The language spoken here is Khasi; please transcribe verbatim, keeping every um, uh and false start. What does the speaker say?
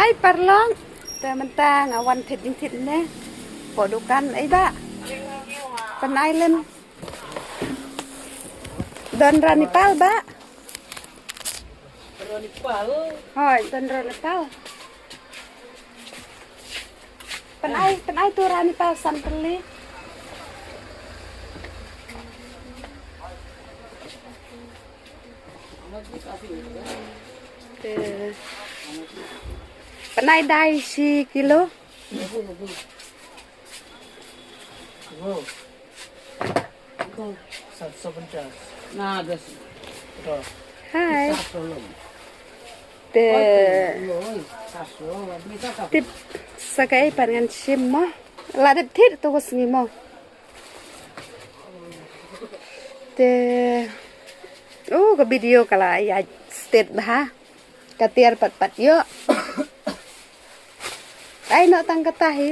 Ai parlok. Te mynta nga wan thied jingthied ne. Pok dukan ai ba. Pynai lem. Don ranipal ba. Ranipal. Hoi, don ranipal. Pynai, pynai tu ranipal san tylli. Te, pynai dai shi kilo. Sat so pynchas. Hai. Te tip sa kaei pat ngan shim mo. La dep thied tu ko sngi mo. Te, uh, ka video ka la ïa stet bha. Ka tiar pat pat ïoh. Ai noh tang kata hi.